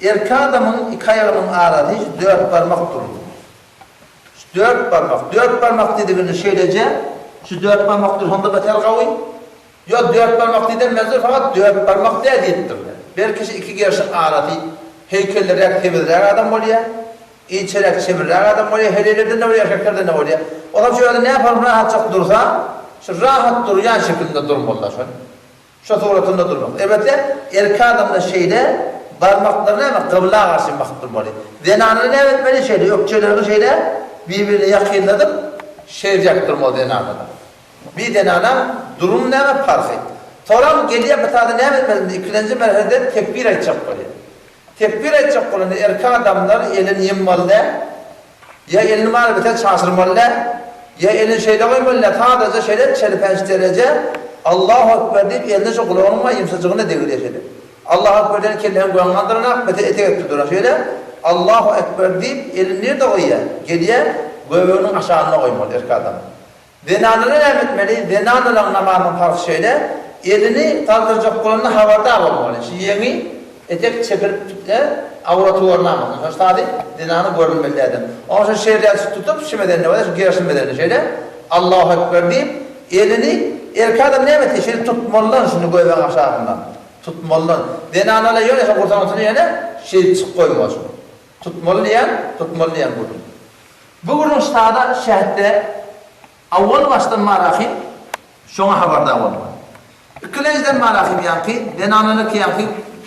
Erkek adamyň iki aýagynyň arasy şu dört barmak durdy. Şu dört barmak. Dört barmak diýdiginde şeýleje, şu dört barmak duranda beter gawy. Ýok, dört barmak diýden menzur fakat dört barmak däl diýipdirler. Belki şu iki gerşiň arasy heýkelliräk, semizräk adam bolýar. Inçeräk, çemirräk adam bolýar. Heleýlerden-de bolýar, erkeklerden-de bolýar. Olam şu ýerde näparyň rahatjak dursa, şu rahat durýan şekilinde durmalylar şol. Şo suratynda durmak. Elbetde, erkek adamda şeýle, barmaklary näme, gybla garşy bakyp durmaly. Zenanlar näme etmeli? Şeýle, ökjelerini şeýle bir-birine ýakynladyp, şeýjek durmaly zenanlar. Bir zenanaň durum näme parhy. Soram gelýär bir sada näme etmeli indi ikilenji merhelede tekbir aýtjak bolýar. Tekbir aýtjak bolanda erkek adamlar elini ýymmaly däl. Ýa elini bary bite çaşyrmaly däl. Ýa elini şeýle goýmaly däl sadaja şeýle çelpenç dereje Allahu ekber diýip elini şu gulagynyň bar ýumşajygyna degirýär şeýle. Allahu ekber diýen kellesini göňe galdyranak bite etek etdi duran şeýle Allahu ekber diýip elini nirde goýýar? Gelýär göbeginiň aşagynda goýmaly erkek adam. Zenanlara näme etmeli? Zenanalaň namazynyň parhy şeýle, elini galdyrjak bolanda habardar bolmaly. Şu ýeňi, etek çekilip gitse, awraty görünamasyn. Şonuň üçin zady zenana görünmeli däldir. Onuň üçin şeýle tutup, şu medenine bolýar, şu gerşin medenine şeýle, Allahu ekber diýip, elini, erkek adam näme etýär? Şeýle tutmalydan şuny göbegiň aşagyndan. Tutmalydan. Zenanala ýöne şo gursagyň üstüne ýene şeýdip goýmaly şuny. Tutmaly diýýän, tutmaly diýýän gürrüň. Bu gürrüň ştada şähtde awwal başdan marahym şoňa habardar bolmaly. Ikilenjiden marahym ýaňky zenananyňky ýaňky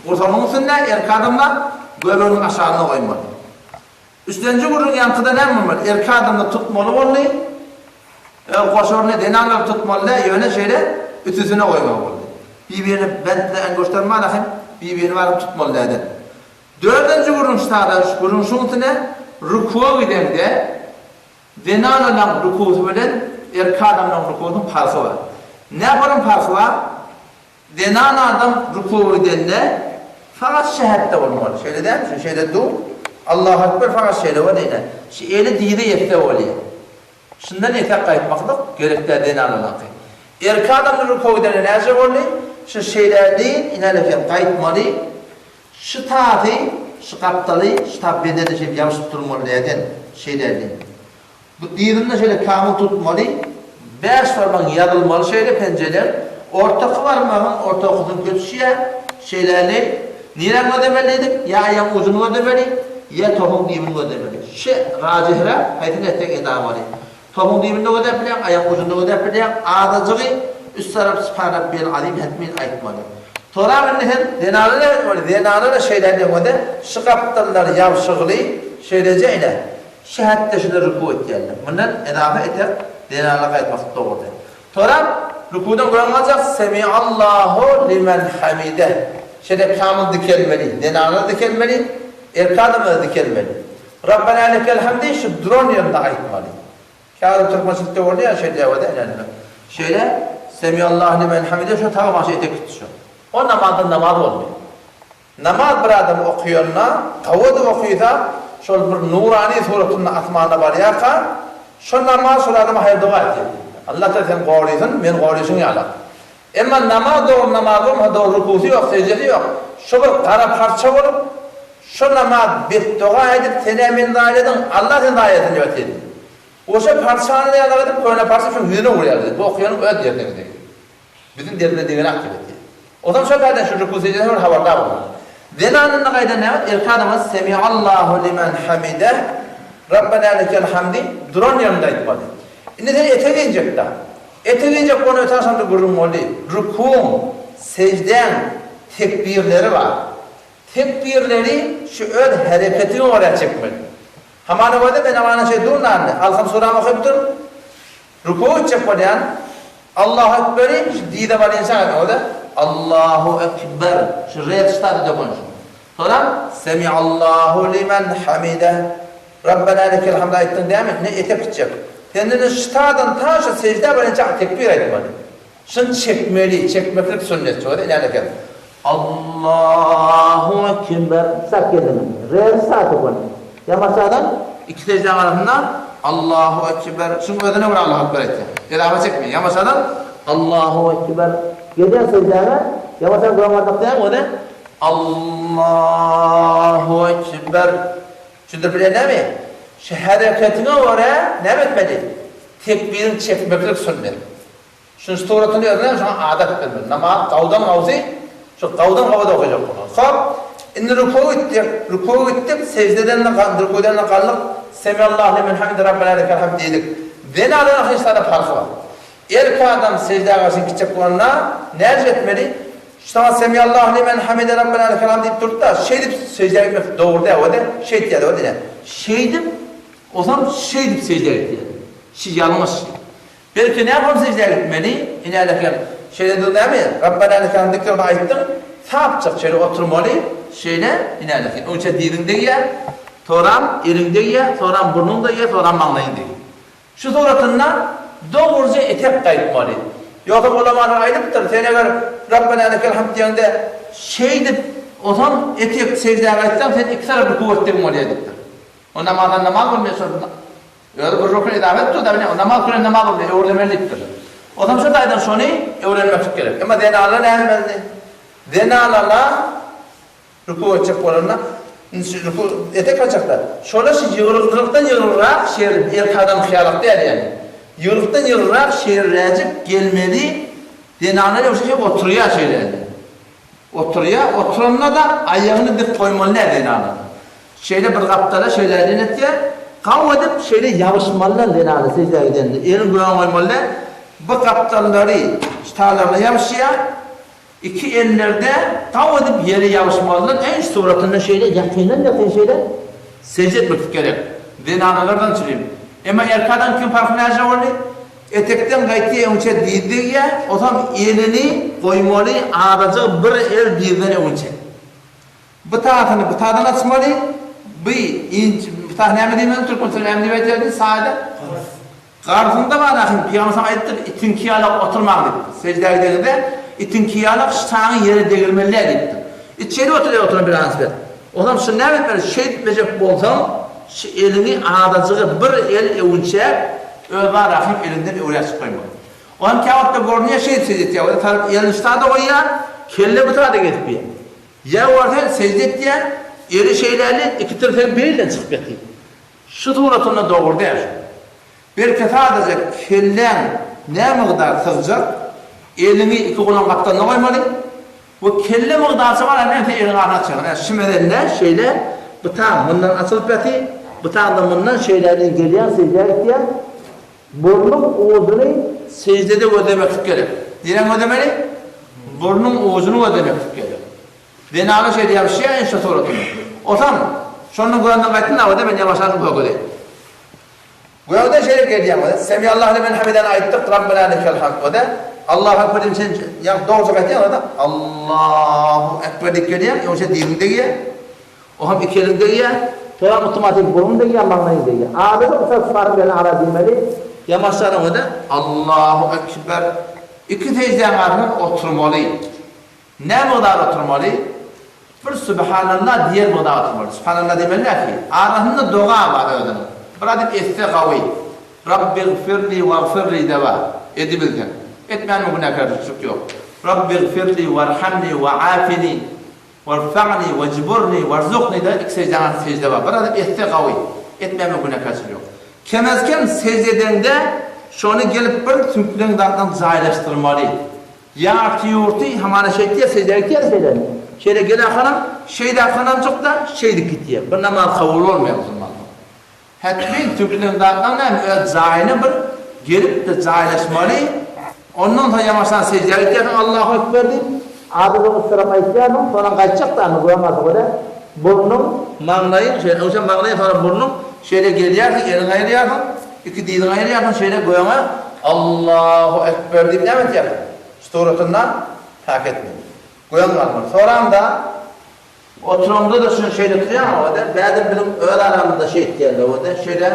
gursagynyň üstünde erkek adamlar göbeginiň aşagynda goýmaly. Üçlenji gürrüň ýaňkyda näme bolmaly? Erkek adamlar tutmaly boldy. Goşaryny zenanlar tutmaly däl ýöne şeýle üstüsine goýmaly boldy. Bir-birini bentde engoştar marahym bir-birini baryp tutmaly däldi. Dördünji gürrüň ştada gürrüň şuň üstüne rukuwa gideňde zenanalaň rukusy bilen erkek adamlaň rukusynyň parhy bar. Nähili parhy bar? Zenan adam rukuwa gidende fakat şähetde bolmaly. Şeýle dälmi? Şu şeýle dur. Allahu ekber fakat şeýle bolýar ine. Şu eli dyza ýetse bolýar. Şundan etek gaýtmaklyk gerek däl zenanalaňky. Erkek adamlar rukuwa gidende näce boldy? Şu şeýle deýin ineleken gaýtmaly. Şu tazy, şu gapdaly, şu tap bedene şeýdip ýabşyp durmaly näden? Şeýle diý. Bu dyzyny-da şeýle kamyl tutmaly. Bäş barmagyň ýazylmaly şeýle penjeler. Ortaky barmagyň ortakysyny köçüşýär. Şeýle-li. Niräni gözlemeli diýdik? Ýa aýagyň ujuny gözlemeli, ýa tohuň düýbüni gözlemeli. Şu rajihiräk, haýsyny etseň edamaly. Tohuň düýbünde gözläp bilýäň, aýagyň ujunda gözläp bilýäň, azajygy üst tarap Sübhan Rabbiyel Azim hetmin aýtmaly. Soram indi sen zenana näme etmeli? Zenana-da şeýle diýeňde, şu gapdallary ýabşygly şeýleje ine, şu hetde şular ruku etýärler. Mundan edafa etek zenana gaýtmak dogry däl. Soram rukudan göň galjak Semiallahu limen hamideh. Şeýle kamyl dikelmeli, zenana-da dikelmeli, erkek adama-da dikelmeli. Rabbena lekel hamdi şu duran ýerinde aýtmaly. Käbir türkmençilikde bolýar şeýle ýagdaýda ine şeýle Semiallahu limen hamide şu tagam aşa etek gitdi şu. O namazda namaz bolmaýar. Namaz bir adam okuyanda gawy edip okysa şol bir nurani suratynda asmana barýarka şo namaz şol adama haýyr doga etýär. Allah Taala seni gorysyn meni goryşyň ýalak. Emma namaz dogry namaz bolmasa dogry rukusy ýok sejdesi ýok şo bir gara parça bolup şo namaz betdoga edip senä meni zaýaladyň Allah seni zaýalasyn diýip aýtýar. Oşa parçany ýaly edip köne parça şoň ýüzüne urýar diýip bu okýanyň öz derdine degýär. Biziň derdine degenak diýip aýtýar. Ozam şo taýdan şu ruku sejdesine bir habardar bolmaly. Zenan indi gaýdan näme erkek adama semiallahu limen hamideh Rabbena lekel hamdi duran ýerinde aýtmaly. Indi sen etek injekda. Ete geýjek ony öten şonda gürrüň boldy. Rukuň, seždäň tekbirleri bar. Tekbirleri şu öz hereketiňe görä çekmeli. Hamana görde men hamana şeý dur nandy. Alham surany okyp dur. Rukuwa gitjek bolýan. Allahu ekberi şu dyza barýança aýtmaly bolýar. Allahu ekber. Şu re çytady dökün şu. Soňam Semiallahu limen hamideh. Rabbena lekel hamd aýtdyň dämi? Indi etek gitjek. Sen indi ştadan ta şu seždä barynça tekbir aýtmaly. Şuny çekmeli, çekmeklik sünnet. Şo ýerde näme eken? Allahu ekber. Sak geldiň. Re sat okun. Ýa masadan iki seždäň arasynda Allahu ekber. Şuň özüne görä Allahu ekber aýtýaň. Edafa çekme. Ýa masadan Allahu ekber. Gelýän seždäňe ýa masadan göň barmak dämi ony? Allahu. Allahu Ekber. Düşündirip bilýän näme? Şu hereketiňe görä näme etmeli? Tekbiriň çekmeklik sünnet. Şuny suratyny özüne şoňa adat bermeli. Namaz gawdan gawsy şu gawdan gawada okajak bolmaly. Hop, indi rukuwa gitdik. Rukuwa gitdik, seždeden-de rukuwdan-da galdyk. Semiallahu limen hamide Rabbena lekel hamd diýdik. Zenalaryň hiç zada parhy bar. Erkek adam seždä garşy gitjek bolanda näme etmeli? Şu saňa Semiallahu limen hamide Rabbena lekel hamd diýip durdy-da, şeýdip seždä gitmek dogry däl, o-da şeýtýär-de, o diýýär. Şeýdip, ozam şeýdip seždä gitýär. Şi ýalňyş. Belki näme bolsa seždä gitmeli, inälekem, şeýle dur näme, Rabbena lekel hamd dikrini aýtdyň, sapjak şeýle oturmaly, şeýle inälekem, öňçä diziň degýär, soram eliň degýär, soram burnuň degýär, soram maňlaýyň degýär. Şu suratynda dogruja etek gaýtmaly. Ýogsa ulamalar aýdypdyr, sen eger Rabbena lekel hamd diýeňde şeýdip ozal etek seždä gaýtsaň sen iki taraply kuwwetdegin bolýar diýipdir. O namazdan namaz bolmaýar şol özi bir rukun izafe edip dur-da o namaz bilen namaz bolmaýar öwrülemeli diýipdir. Ozal şu taýdan şony öwrenmeklik gerek. Emma zenanlar näme etmeli? Zenanlar Ruku etjek bolanda, indi şu ruku etek aljaklar. Şolar şu ýygrylykdan ýygrylrak şer, erkek adam hyýalak däl ýaly. Ýygrylykdan ýygryrak şerräjik gelmeli, zenanlar ýogsa şeýle oturýar şeýle. Oturýar, oturanda-da aýagyny dik goýmaly däl zenanlar. Şeýle bir gapdala şeýläden etýär, gaw edip şeýle ýabyşmalylar zenanlar seždä gidende. Elini göge goýmaly däl. Bu gapdallary ştalaryna ýabyşýar. Iki ellerde gaw edip ýere ýabyşmazdan öň suratynda şeýle ýakyndan ýakyn şeýle sežde etmeklik gerek. Zenanalardan çürim. Emma erkek adam kim parhy näce boldy? Etekden gaýtýa öňçä diz degýä, osam elini goýmaly azajyk bir el dizden öňçä. Bu tasyny bu tadan açmaly, bu inç bu tas näme diýmeli türkmençe näme diýip aýdýardy sada? Gars. Garsynda bar ahym pygamber saňa aýdypdyr itiňki ýalak oturmaň diýipdir. Seždä gideňizde itiňki ýalak şaňy ýere degirmeli däl diýipdir. It şeýdip oturýar oturan bir ansbet. Onam şuny näme etmeli şeýtmejek bolsaň şu eliňi azajygy bir el öwünçäp öz bar ahym eliňden öwrä çykaýmaly. Onam käwagtda görünýär şeýdip sežde etýär ol tarap elini şu tada goýýar kelle bu tada gezip ýör. Ýa bolsa sežde etýär, eli şeýläli, iki tirsegi beýleden çykyp ýatyr. Şu suratynda dogry däl şu. Belki sadaja kelläň nä mygdar sygjak, eliňi iki goluň gapdalyna goýmaly we kelle mygdarça bar hem sen eliňi arna açýaň. Ine şu meselede şeýle bu tag mundan açylyp ýatyr, bu tagda mundan şeýläli gelýär, seždä gitýär. Burnuň ujuny seždede gözlemeklik gerek. Nirän gözlemeli? Burnuň ujuny gözlemeklik gerek. Zenana şeýle ýapyşýar ençe suratyna. Osam, şondan gözünden gaýtdym da, men ýamaşanym kökedi. Göwde şeýle gelýär we Semiallahu limen hamidany aýtdyk, Rabbena lekel hamd we Allahu ekber diýip sen ýa dogruja gaýtýaň da Allahu ekber diýip gelýäň, ýogsa diliň degýär. O hem iki eliň degýär. Soňam awtomatik burun degýär, maňlaýyň degýär. Adyny ussat çykaryp ýaly ara diýmeli. Ýamaşjanyňyzda Allahu ekber. Iki seždäň arasynda oturmaly. Nä mygdar oturmaly? Bir Sübhanallah diýer mygdar oturmaly. Sübhanallah diýmeli näki? Arasynda doga bar özüniň. Bir adyp etse gawy. Rabbigfirli wagfirli de bar. Edibilseň. Etmänmi günäkärçilik ýok. Rabbigfirli warhamni waafini. Warfa'ni wejburni warzukni-de iki seždäň arasynda sežde bar. Bir adam etse gawy, etmäme günäkärçilik ýok. Kemez-kem sežde edeňde şony gelip bir süňkleň zatlaň jaýlaşdyrmaly. Ýarty-ýurty hamana şeýtýär, seždä gitýär şeýle. Şeýle gel-ahanam, şeýle ahanamjyk-da şeýdip gitýär. Bir namaz kabul bolmaýar musulmanda. Hätmin türkmen zatlaň näme öz jaýyna bir gelip-de jaýlaşmaly, ondan soň ýamaşan seždä gitýärsiň Allahu Ekber diýip, adydygyny yssyram aýtýarsyň, soňam gaýtjak damy göň alsa bolýar, burnuň, maňlaýyň şeýle, öňçe maňlaýyň soňra burnuň şeýle gelýärsiň, eliňi aýyrýarsyň, iki dyzyňy aýyrýarsyň şeýle göňe Allahu Ekber diýip näme etýärsiň? Suratynda tak etmeli. Göň galmaly. Soramda Oturaňda-da şuny şeýle turýaň oda, bädem biziň öz aramyzda şeýtýärler oda, şeýle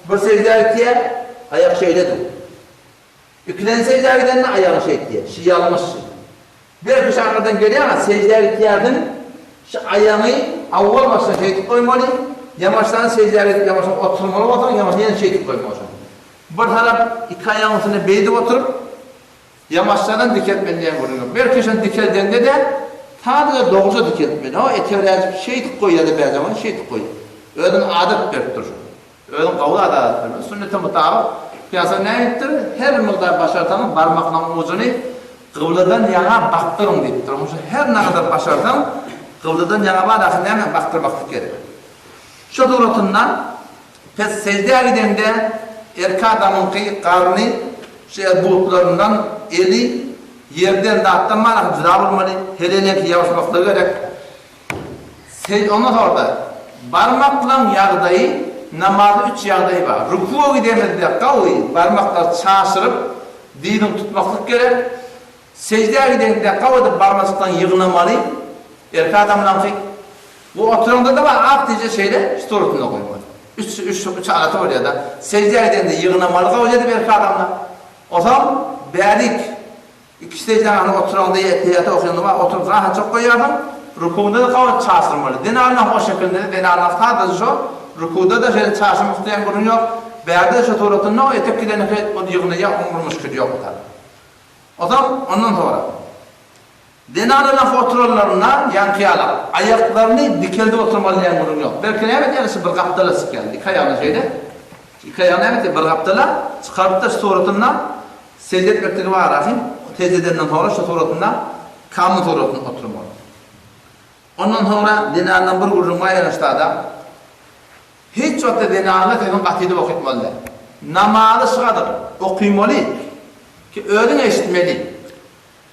bir seždä gitýär, aýak şeýle dur. Ikilenji seždä gidende aýagyny şeýtýär. Şi ýalňyş şi. Belki şu arkadan gelýäň-ä, seždä gitýärsiň, şu aýagyňy awwal başdan şeýdip goýmaly, ýamaşdan seždä gidip ýamaşdan oturmaly bolsaň, ýamaşdan ýene şeýdip goýmaly şony. Bir tarap iki aýagyň üstünde beýdip oturyp, Ýamaşjadan dikeltmeli diýen gürrüň ýok. Belki şony dikeldeňde-de. Sadaja dogruja dikeltmeli. Hawa, etegräjik şeýdip goýýar-da bäjek ony şeýdip goýýar. Özüniň adat beripdir şony. Özüň gowy zat adat bermeli. Sünnete mutabyk Pygamber näme diýipdir? Her mygdar başarsaňyz barmaklaryň ujuny gybladan ýaňa bakdyryň diýipdir. Onuň üçin her nagadar başarsaň gybladan ýaňa bar ahyr näme bakdyrmaklyk gerek. Şu suratynda pes seždä gideňde erki adamyňky garny şu butlaryndan eli ýerden zatdan bar ahyr jyda bolmaly. Heleýleňki ýabyşmaklygy gerek. Sen ondan soňra-da, barmaklaň ýagdaýy, namazy üç ýagdaýy bar. Rukuwa gidemizde gawy barmaklary çaşyryp, dyzyňy tutmaklyk gerek. Seždä gideňde gawy edip barmajyklaryňy ýygnamaly, erkek adamlaňky. Bu oturaňda-da bar, ak dije şeýle şu suratynda goýmaly. Üç, üç, üç halaty bolýar-da. Seždä gideňde ýygnamaly gawy edip erkek adamlar. Onsoň bärik Iki seždäni oturaňda ýa ettehiýaty okaňda bar, oturyp rahatjak goýýarsyň, rukuwda-da gabat çaşyrmaly. Zenanlaň o şekilinde-de zenanlaň sadaja şo, rukuwda-da şeýle çaşyrmak diýen gürrüň ýok. Bärde-de şo suratynda o etek gideni ony ýygnaýar, oň bir muşkili ýok o tarap. Ozal ondan soňra zenanlaň oturanlarynda ýaňky ýaly aýaklaryny dikeldip oturmaly diýen gürrüň ýok. Belki näme edýärler şu bir gapdala çykýar. Iki aýagyny şeýle, iki aýagyny näme edýär bir gapdala çykarypdyr şu suratynda Sežde etmekligi bar ahym, sežde edenden soňra şu suratynda Kamyl suratynda oturmaly. Ondan soňra zenandan bir gürrüň bar ýene ştada. Hiç wagtda zenanlar sesiň gaty edip okytmaly däl. Namazy şygadyr, okymaly ki özüň eşitmeli.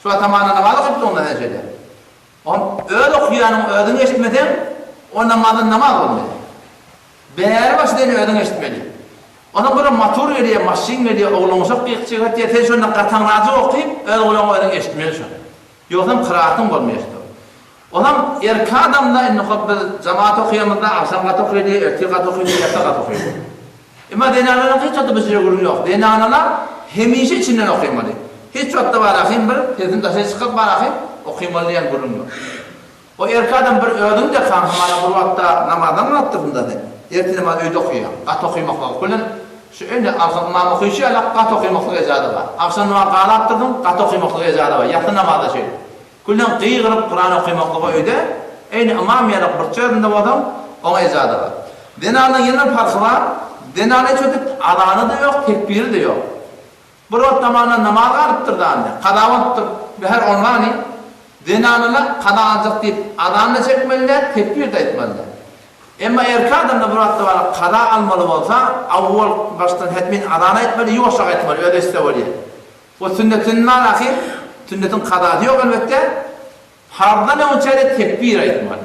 Şu wagt hamana namaz okypdyň onda sen şeýle. Ol öz okýanyňy özüň eşitmeseň, o namazdan namaz bolmaýar. Bäri başy sen özüň eşitmeli. Onsoň bir motor gelýär, maşyn gelýär, oglan-uşak gykyk etýär, sen şonda gataňrajyk okyp, öz gulagyňa özüň eşitmeli şony. Ýogsam kyraatyň bolmaýar şo. Onam erki adamda indi hop biz jemaat okaýamyzda agşam gaty okaýly, ertir gaty okaýly, ýatsa gaty okaýly. Emma zenanalaryň hiç wagtda bu jire gürrüň ýok. Zenanalar hemişe içinden okymaly. Hiç wagtda bar ahym bir sesini daşary çykaryp bar ahym okymaly diýen gürrüň ýok. O erki adam bir özüň de kaň hamana bir wagtda namazdan galypdyrsyň da sen. Ertir namaz öýde okaýaň. Gaty okymaklyk bilen şu indi agşam ymam okyşy ýaly gaty okymaklyk ejaza bar. Agşam namaz galapdyrsyň gaty okymaklyk ejaza bar. Ýatsy namazda şeýle. Külden gygyryp Kuran okymaklyga öýde, eýni ymam ýaly burçja özünde bolsaň, oňa ejaza bar. Zenanlaň ýene bir parhy bar, zenana hiç wagt azany-da ýok, tekbiri-de ýok. Bir wagt zamanynda namaz galypdyr dany, kaza bolupdyr, bäher onlany, zenanalar kaza aljak diýip azan-da çekmeli däl, tekbir-de aýtmaly däl. Emma erkek adamda bir wagtda baryp kaza almaly bolsa, awwal başdan hetmin azan aýtmaly, ýuwaşrak aýtmaly, özi eşitse bolýar. O sünnetiň bar ahyr, sünnetiň kazasy ýok elbetde, parzdan öňçä-de tekbir aýtmaly.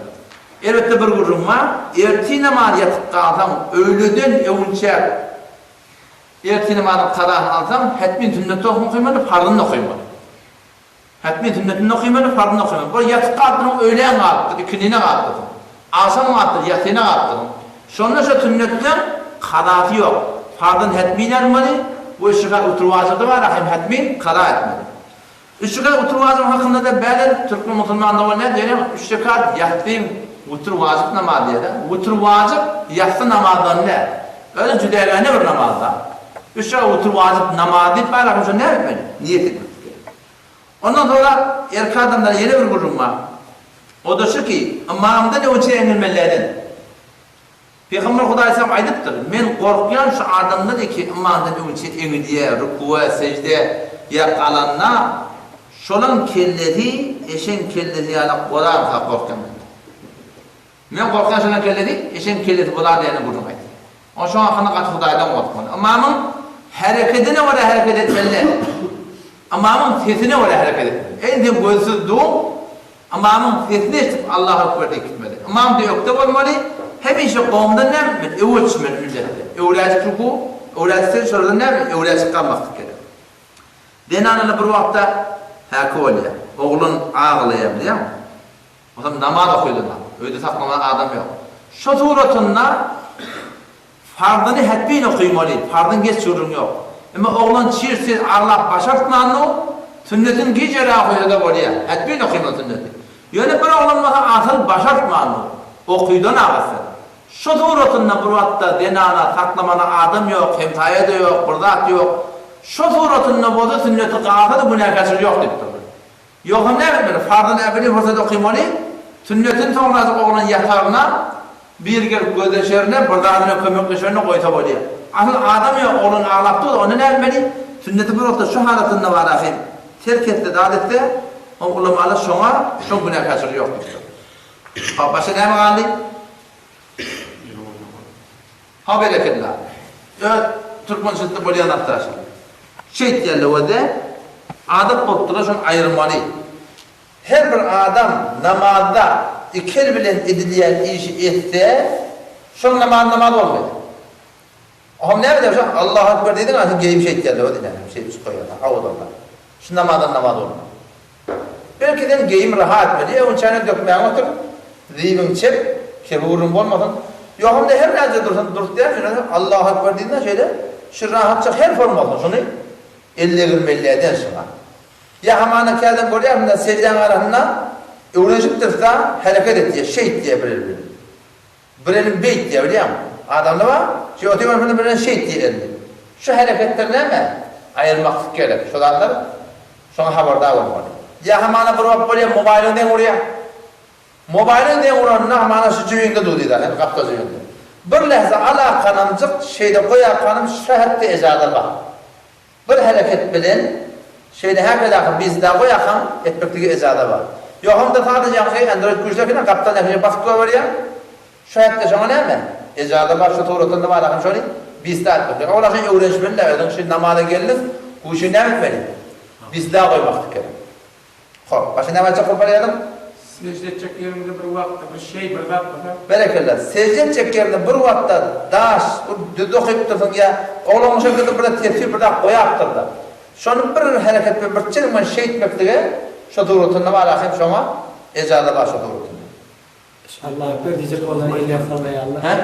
Elbetde bir gürrüň bar, ertir namaz ýatyp galsaň, öýleden öňçä ertir namazyň kazasyny alsaň, hetmin sünneti okaýmaly, parzyny okaýmaly. Hetmin sünnetini okaýmaly, parzyny okaýmaly. Bir ýatyp galypdyryň, öýlän galypdyr, ikindine galypdyrsyň. Agşam galypdyr, ýasyna galypdyrsyň. Şonda şo sünnetleň kazasy ýok. Farzdan hetmin almaly we üç rekat witir wajyby bar hem hetmin kaza etmeli. Üç rekat witir wajyby hakynda-da bäler türkmen musulmanda bolýar diýýär üç rekat ýassy witir wajyp namaz diýýär. Witir wajyp ýassy namazdan däl. Özi jüdägäne bir namazda. Üç rekat witir wajyp namaz diýip bar hem şony näme etmeli? Niýet etmek gerek. Ondan soňra erkek adamlara ýene bir gürrüň bar. O-da şu ki, ymamdan öňçe eňilmelilerden. Pygamber Hudaýsam aýdypdyr, Men gorkýan şu adamdan ki ymamdan öňçe eňilýär, rukuwa, sežde, ýa galanda, şolaň kellesi eşegiň kellesi ýalak bolarka gorkýan diýipdir. Men gorkýan şolaň kellesi eşegiň kellesi bolar diýende gürrüň aýtdy. Ol şoň hakynda gaty Hudaýdan gorkmaly. Ymamyň herekedine görä hereket etmeli däl. Ymamyň sesine görä hereket etmeli. Eý sen gözsüz duň, ymamyň sesini eşidip Allahu Ekber diýip gitmeli. Ymam diýe ökde bolmaly, hemişe gomdan näme etmeli? Öwe düşmeli milletde. Öwräjik ruku, öwräjik sejde şolardan näme? Öwräjik galmaklyk gerek. Zenanlar bir wagtda häki bolýar. Oglan aglaýar bilýäňmi? Onsoň namaz okydylar. Öýde saklanan adam ýok. Şo suratynda farzyny hetmin okymaly, farzyň geç gürrüň ýok. Emma oglan çir-çir aglap başartmany, sünnetini gijeräk okysa-da bolýar. Hetmin okymaly sünneti. Ýöne bir oglan bolsa asyl başartmany, okydan agasy. Şo suratynda bir wagtda zenana saklamana adam ýok, hemsaýa-da ýok, bir zat ýok. Şo suratynda bolsa sünneti galsa-da günäkärçilik ýok diýipdirler. Ýogsam näme etmeli? Farzyny äbeli pursat okymaly, sünnetini soňrajyk oglan ýatagyna biri gelip gözleşerine, bir zadyna kömekleşerine goýsa bolýar. Asyl adam ýok, oglan aglap dur, onda näme etmeli? Sünneti bir wagtda şu halatynda bar ahym. Terk etse, zat etse, oň ulamalar şoňa, şoň günäkärçiligi ýok diýipdir. Hop, başga näme galdy? Ha berekella. Öz türkmençilikde bolýan zatlar şol. Şeýtýärler wede adat bolupdyr-da şony aýyrmaly. Her bir adam namazda iki el bilen edilýän işi etse, şoň namazy namaz bolmaýar. Oňam näme diýýär şo Allahu Ekber diýdiň a sen geýim şeýtýärler wede näme şeýdip çykaýarlar owadanlar. Şu namazdan namaz bolmaz. Belki sen geýim rahat etmeli, öňçäni dökmäge otur, zibiň çek, kebi gürrüň bolmasyn. Ýogsam-da her näçe dursun, durup däl, şeýle Allahu Ekber diýdiň-de şeýle, şu rahatça her form bolsun, şuny el degirmeli däl şuňa. Ýa hamana kädem görýärsiň-de seždäň arasynda öwrenişipdiris-de hereket etýär, şeýtýär bir el bilen. Bir elim beýt diýýär bilýäňmi? Adamda bar, şeý otyr görnüşinde bir elin şeýt diýýär elini. Şu hereketler näme? Aýyrmaklyk gerek. Şo zatlar şoňa habardar bolmaly. Ýa hamana bir wagt bolýar mobaýlyňy deň urýar. Mobaýlyňy deň uranda hamana şu jübiňde dur diýdi sen gapdal jübiňde. Bir lähze alakanamjyk şeýle goýakanym şu hetde ejaza bar. Bir hereket bilen şeýle häkadaky bizda goýakaň etmeklige ejaza bar. Ýogsam-da sadaja ýaňky android güýçlerkine gapdal nähili basyp goýberýäň. Şu hetde şoňa näme? Ejaza bar şu suratynda bar ahym şony bizda etmeklik. Owal şony öwrenişmeli-dä özüň şu namaza geldiň güýçi näme etmeli? Bizda goýmaklyk gerek. Hop, başga näme aýtjak bolup barýardyň? Sežde etjek ýeriňde bir wagtda bir şeý, bir zat bolsa. Berekella. Sežde etjek ýerinde bir wagtda daş, bir düz okypdyrsyň ýa oglan şol ýerde bir tesbih bir zat goýapdyrda. Şony bir hereket bilen bir çirkmen şeýtmeklige şo suratynda bar ahym şoňa ejaza bar şo suratynda. Allah Ekber diýjek bolanda elleri sallaýarlar. Hä?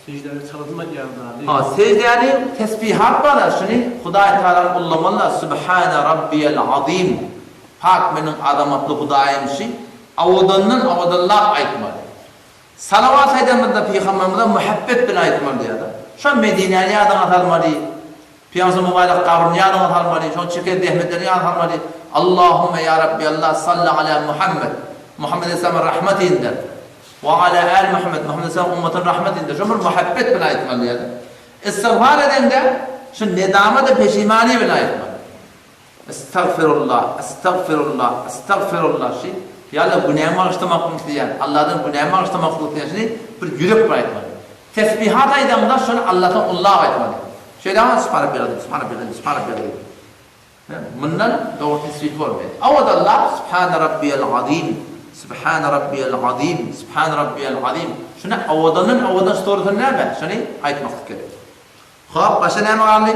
Seždäni çalasym aýdýan zady. Ha, seždäni tesbihat bar-a, şuny Hudaý Tagalany ullamaly-da, Subhane Rabbiyel Azim, Pak meniň azamatly Hudaýym şy owadandan owadanlap aýtmaly. Salawat aýdanymyzda Pygamberimize muhabbet bilen aýtmaly diýýär-de. Şo Medinäni ýadyňa salmaly, Pygamberimiziň mübarek gabryny ýadyňa salmaly, şoň çeken zähmetlerini ýadyňa salmaly. Allahümme ýa Rabbi Allah salli ala Muhammed. Muhammed aleyhisselama rahmet inder. Wa ala ali Muhammed. Muhammed aleyhisselam ummatyna rahmet inder. Şo bir muhabbet bilen aýtmaly diýýär. Istigfar edeňde şu nedama-da peşimany bilen aýtmaly. Estagfirullah, estagfirullah, estagfirullah şi Ýa Allah günämi bagyşlamaklygyny isleýän, Allahdan günämi bagyşlamaklygy isleýän şuny bir ýürek bilen aýtmaly. Tesbihat aýdaňda şony Allahdan ullap aýtmaly. Şeýle aňa Subhan Rabbiyal Azim, Subhan Rabbiyal Azim, Subhan Rabbiyal Azim. Mundan dogry tesbih bolmaýar. Awadallah Subhan Rabbiyal Azim, Subhan Rabbiyal Azim, Subhan Rabbiyal Azim. Şuny awadandan awadan şu näme? Şuny aýtmaklyk gerek. Hop, başga näme galdy?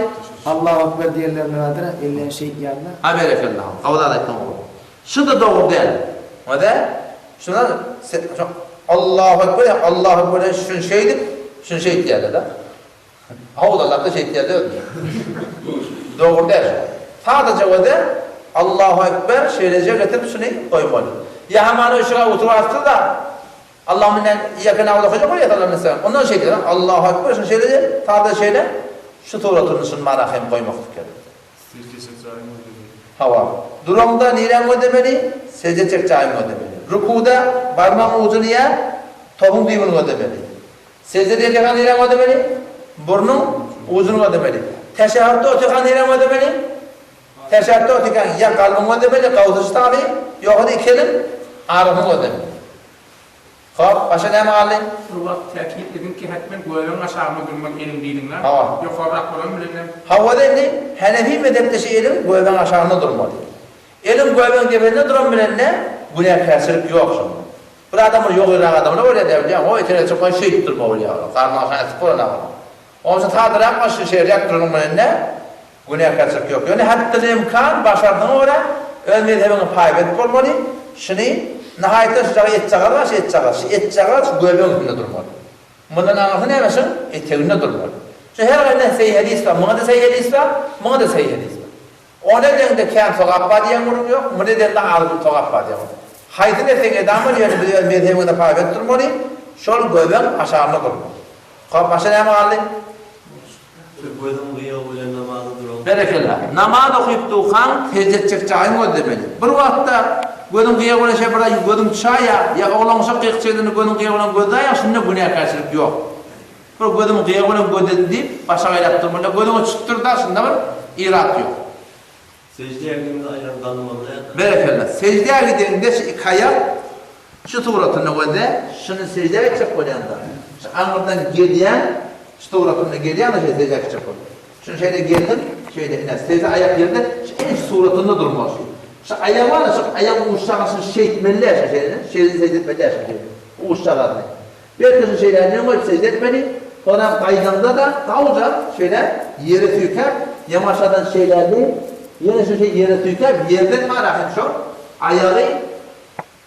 Allahu Akbar diýenlerinde bardyr-a, ellerini şeýtýärler. Ha berekella. Gowy zat aýtdyň ogul. Şu-da dogry däl. Näde? Şuna şu Allahu Ekber ýa Allahu Ekber diýen şuny şeýdip, şuny şeýtýärler-de. Howlalap-da şeýtýärler özüne. Dogry däl şu. Sadaja özi Allahu Ekber şeýleje getirip şuny goýmaly. Ýa hamana yşyga oturyp alypdyr-da, Allahümme inna iyyake na'budu okajak bolýar sallallahu aleyhi ve sellem. Ondan şeýle diýýär, Allahu Ekber şuny şeýle diýýär, sada şeýle şu suratyny şuny mana hem goýmaklyk gerek. Secde etjek jaýyň gözlemeli. Hawa. Duraňda niräň gözlemeli? Secde etjek jaýyň gözlemeli. Rukuda barmagyň ujuny ýa topuň düýbüni gözlemeli. Secde edýärkä niräň gözlemeli? Burnuň ujuny gözlemeli. Teşehhütde otyrka niräň gözlemeli? Teşehhütde otyrkaň ýa kalbyň gözlemeli, gawusyş taly, ýogsa-da iki eliň arasyny gözlemeli. Hop, başga näme galdy? Bir wagt täkit ediň ki hetmen göbegiň aşagynda durmaly eliň diýdiňle. Hawa. Ýokarrak bolan bilenem. Hawa-da indi Henefi mezhepde şi eliň göbegiň aşagynda durmaly. Eliň göbegiň depesinde duran bilende günäkärçilik ýok şonda. Bir adam bir ýogyrak adamlar bolýar dä bilýäň, hoý etere çykmaý şeýdip durma bolýar olar. Garnyň aşagyna ätip bolanok olar. Onuň üçin sadarak başy şeýleräk duranyň bilende Günäkärçilik ýok. Ýöne hatdyl-imkan, başardygyňa görä, öz mezhebiňe paýbent bolmaly. Şuny, nahaýatda şujaga etjagaz bar, şu etjagaz. Şu etjagaz şu göbegiň üstünde durmaly. Mundan aňyrsy näme şuň eteginde durmaly. Şu her gaýynda seý hedis bar. Muňa-da seý hedis bar, muňa-da seý hedis bar. Ony edeňde kän sogap bar diýen gürrüň ýok, muny edeňde az sogap bar diýen gürrüň. Haýsyny etseň edamyl, ýöne biz öz mezhebiňize paýbent durmaly, şol göbegiň aşagynda durmaly. Hop, başga näme galdy? Şu gözüň gyýagy bilen namaza duraňda. Berekella. Namaz okyp durkaň sežde etjek jaýyň gözlemeli. Bir wagtda gözüň gyýa bilen şe bir gözüň çaýa ýa oglanşa gyýyk çekende gözüň gyýa bilen gözläýýäň şunda günäkärçilik ýok. Bir gözüň gyýa bilen gözledim diýip başa gaýlap durmaly. Gözüňe çytdyr da şunda bir irat ýok. Seždä gidende aýagyň galmaly däldir. Berekella. Seždä gideňde şu iki aýak şu suratynda gözle, şuny seždä etjek bolýaňda, şu aňyrdan gelýäň, şu suratynda gelýäňde şeýle seždä gitjek bol. Şuny şeýle geldiň, şeýle ine sežde aýak ýerde şu en şu suratynda durmaly şu. Şu aýak bar-a, şu aýagyň uçjagasyny şeýtmeli däl şu şeýle, şeýle sežde etmeli däl şu şeýle. Uçjagasyny. Belki şu şeýle ýeňil goýup sežde etmeli, soňam gaýdaňda-da gowja şeýle ýere süýkäp, ýamaşadan şeýläli, ýene şu şeý ýere süýkäp, ýerden bara hem şol aýagy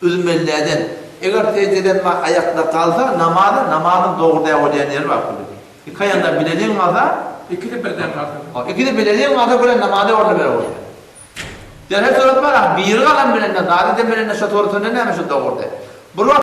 üzmeliläden. Eger seždeden ma aýakda galsa namaza, namazyň dogry däl bolýan ýeri bar küli. Iki aýaňda bileliň galsa, Ikisi birden galsa. Ikisi bileliň galsa gülen namazy orny bere bolýar. Derhal surat bar, biri galan bilende, zat eden bilende şo suratynda näme şo dogry däl. Bir wagt.